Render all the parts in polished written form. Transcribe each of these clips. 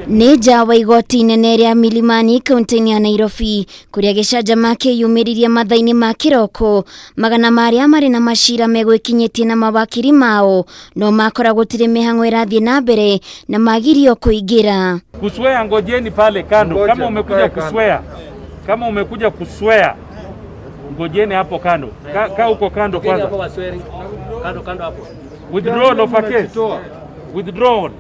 Nĩ nja wa igoti inene rĩa Milimani kaunti-inĩ ya Nairobi kũrĩa gĩcanjama kĩyumĩririe mathaa-inĩ ma kĩroko magana marĩa marĩ na macira megwĩkinyĩtie na mawakiri mao no makora gũtirĩ mĩhang'o ĩrathiĩ na mbere na magirio kũingĩra. Kuswea, ngojeni pale kando. Ngoja, Kama umekuja mkae kando. kuswea, kama umekuja kuswea, ngojeni hapo kando. Ka, kaa huko kando Kwanza. kwanza. Hapo wasweri. Kando kando hapo. Withdrawal of a case. Mnajitoa. Withdrawal.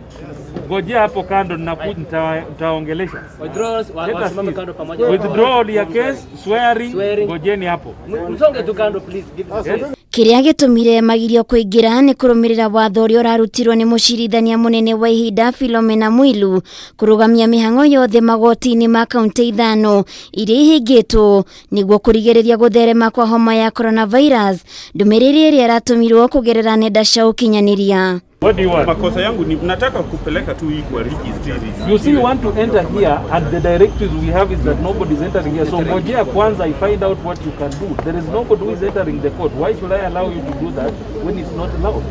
Ngojea hapo kando, nitaongelesha. Withdrawals Let us wasimame see. kando pamoja. Withdrawal ya case, swearing, Swearing. ngojeni hapo. Msonge tu kando please. Give us Yes. Kĩrĩa gĩtũmire magirio kũingĩra nĩ kũrũmĩrĩra watho ũrĩa ũrarutirwo nĩ mũcirithania mũnene wa ihinda Philomena Mwilu kũrũgamia mĩhang'o yothe magoti-inĩ ma kaunti ithano iria ihingĩtwo nĩguo kũrigĩrĩria gũtherema kwa homa ya coronavirus, ndũmĩrĩri ĩrĩa ĩratũmirwo kũgerera nenda cia ũkinyanĩria. What do you want? Makosa yangu ni nataka kupeleka tu hii kwa registry. You see, you want to enter here, and the directives we have is that nobody is entering here. So ngojea kwanza, I find out what you can do. There is nobody who is entering the court. Why should I allow you to do that when it's not allowed?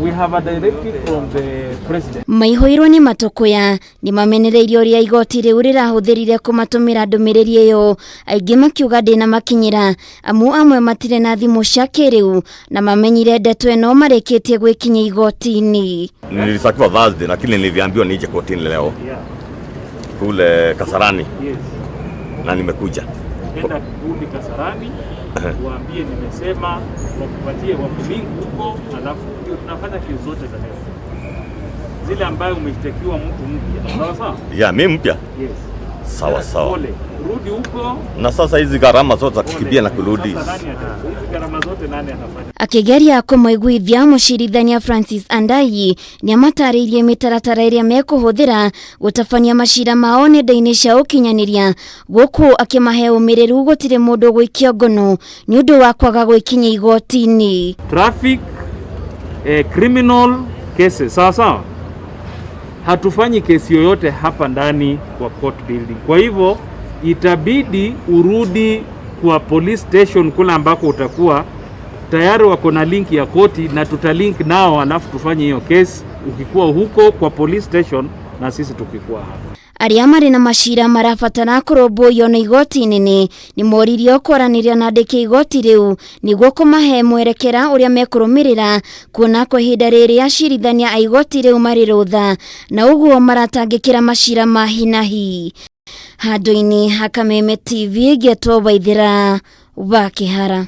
We have a directive from the president. Maihũirwo nĩ matũkũya nĩ mamenereirie ũrĩa igoti rĩu rĩrahũthĩrire kũmatũmĩra ndũmĩrĩri ĩyo, aingĩ makiuga ndĩnamakinyĩra amu amwe matirĩ na thimũ cia kĩrĩu na mamenyire ndeto ĩno marĩkĩtie gwĩkinya igoti-inĩ. Nilisakiwa Thursday lakini niliambiwa nije kotini leo Yeah. kule Kasarani Yes. na nimekuja. Enda kikundi Kasarani, waambie nimesema, wakupatie wakulink huko, alafu ndio tunafanya kesi zote za leo, zile ambayo umeshtakiwa mtu mpya. Sawa sawa? Ya mimi mpya. Yes. Sawa sawa. Pole, rudi huko. Na sasa hizi gharama zote za kukimbia na kurudi. Sasa nani hizi gharama zote nani atafanya? Akĩgeria kũmaiguithia mũcirithania Francis Andai nĩamatarĩirie mĩtaratara ĩrĩa mekũhũthĩra gũtabania macira mao nenda-inĩ cia ũkinyanĩria gũkũ akĩmahe ũmĩrĩru gũtirĩ mũndũ gũikio ngono nĩ ũndũ wa kwaga gwĩkinya igoti-inĩ. Traffic, criminal cases, sawa sawa. Hatufanyi kesi yoyote hapa ndani kwa court building. Kwa hivyo itabidi urudi kwa police station kule ambako utakuwa tayari wako na link ya koti na tutalink nao, alafu tufanye hiyo kesi ukikuwa huko kwa police station na sisi tukikuwa hapa. Arĩa marĩ na macira marabatara kũrũmbũiyo nĩ igoti nene nĩ moririo kwaranĩria na andĩki a igoti rĩu nĩguo kũmahe mwerekera ũrĩa mekũrũmĩrĩra kuona kwa ihinda rĩrĩ acirithania a igoti rĩu marĩ rũtha na ũguo maratangĩkĩra macira ma hi na hi. Handũ-inĩ ha Kameme TV ngĩetwo Waithĩra wa Kĩhara.